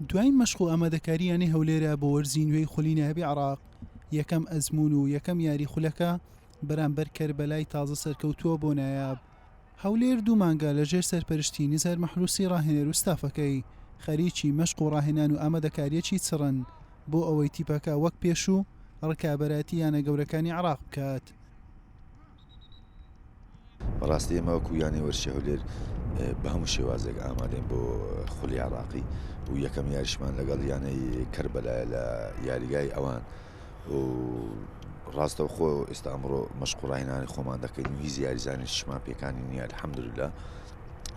دوایین مەشق و ئامادەکاری یانەی هەولێرە بۆ وەرزی نوێی خولی نایابی عێراق، یەکەم ئەزموون و یەکەم یاری خولەکە بەرامبەر کەربەلای تازە سەرکەوتووە بۆ نایاب. هەولێر دوو مانگە لەژێر سەرپەرشتی نزار مەحروسی راهێنەر و ستافەکەی خەریکی مەشق و راهێنان و ئامادەکارییەکی چڕن بۆ ئەوەی تیپەکە وەک پێشوو رکابەرایەتی یانە گەورەکانی عێراق بکات. بەڕاستی ئێمە وەکو یانەی وەرزشی هەولێر بە هەموو شێوازێک ئامادەین بۆ خولی عێراقی و یەکەم یاریشمان لەگەڵ یانەی کەربەلایە لە یاریگای ئەوان و ڕاستەوخۆ ئێستا ئەمڕۆ مەشق و ڕاهێنانی خۆمان دەکەین و هیچ یاریزانێکیشمان پێکانی نییە الحەمدللە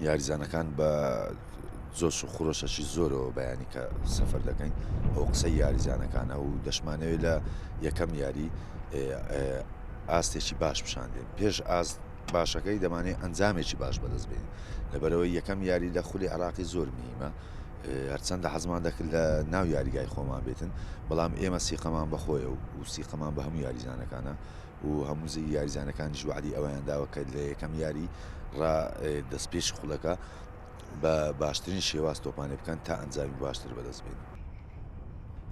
یاریزانەکان بە جۆش و خرۆشەکی زۆرەوە بەیانی کە سەفەر دەکەین ئەو قسەی یاریزانەکانە و دەشمانەوێت لە یەکەم یاری ئاستێکی باش پیشان دێن پێش ئاست باشەکەی دەمانێت ئەنجامێکی باش بەدەست بێنین لەبەرەوەی یەکەم یاری لە خولی عراقی زۆر مهمە هەرچەندە حەزمان دەکرد لە ناو یاریگای خۆمان بێتن بەڵام ئێمە سیقەمان بەخۆیە و سیقەمان بە هەموو یاریزانەکانە و هەموو یاریزانەکانیش وەعدی ئەوەیان داوە کە لە یەکەم یاری ڕا دەستپێش خولەکە بە باشترین شێواز تۆپانێ بکەن تا ئەنجامی باشتر بەدەست بێنن.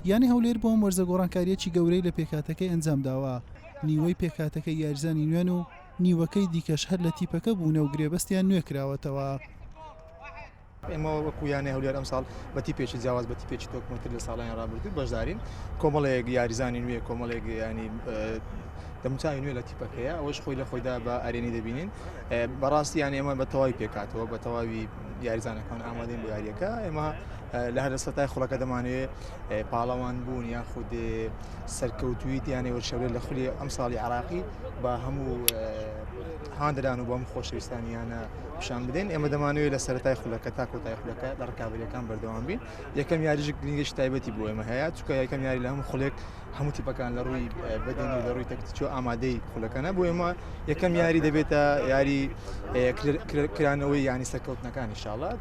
یانەی هەولێر بۆ ئەم وەرزە گۆڕانکارییەکی گەورەی لە پێکهاتەکەی ئەنجامداوە، نیوەی پێکهاتەکەی یاریزانی نوێن و نیوەکەی دیکەش هەر لە تیپەکە بوونە و گرێبەستیان نوێکراوەتەوە. ئێمە وەکو یانەی هەولێر ئەمساڵ بە تیپێکی جیاواز بە تیپێکی تۆکمەتر لە ساڵانی رابردوو بەشدارین کۆمەڵێک یاریزانی نوێ کۆمەڵێک ینی دەموچاوی نوێ لە تیپەکەیە ئەوەش خۆی لە خۆیدا بە ئەرێنی دەبینین بەڕاستی یان ئێمە بە تەواوی پێکاتەوە بە تەواوی یاریزانەکان ئامادەین بۆ یاریەکە ئێمە لە هەر سەتای خولەکە دەمانەوێت پاڵەوان بوون یاخود سەرکەوتووی یانەی وەرشەولێر لە خولی ئەم ساڵی عراقی بە هەموو هاندران و بەم خۆشەویستانی یانە پیشان بدەین ئێمە دەمانەوێت لە سەرەتای خولەکە تا کۆتای خولەکە لە ڕکابەریەکان بەردەوام بین یەکەم یاریش گرنگێکی تایبەتی بۆ ئێمە هەیە چونکە یەکەم یاری لە هەموو خولێک هەموو تیپەکان لە ڕووی بەدەنی و لە ڕووی تەکتیکیەوە ئامادەی خولەکەنە بۆ ئێمە یەکەم یاری دەبێتە یاری کرانەوەی ینی سەرکەوتنەکان ئینشاڵڵا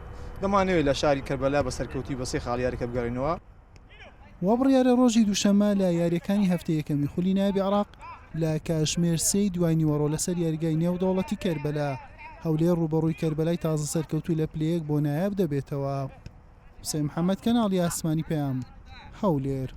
دەمانەوێت لە شاری کەربەلا بە سەرکەوتووی بە سێ خاڵ یاریەکە بگەڕێینەوە. وا بڕیارە ڕۆژی دووشەممە لە یارییەکانی هەفتەی یەکەمی خولی نایابی عێراق لە کاتژمێر سێی دوای نیوەڕۆ لەسەر یاریگای نێودەوڵەتی کەربەلا، هەولێر ڕووبەڕووی کەربەلای تازە سەرکەوتوو لە پلە یەک بۆ نایاب دەبێتەوە. حوسێن محەمەد، کەناڵی ئاسمانی پەیام، هەولێر.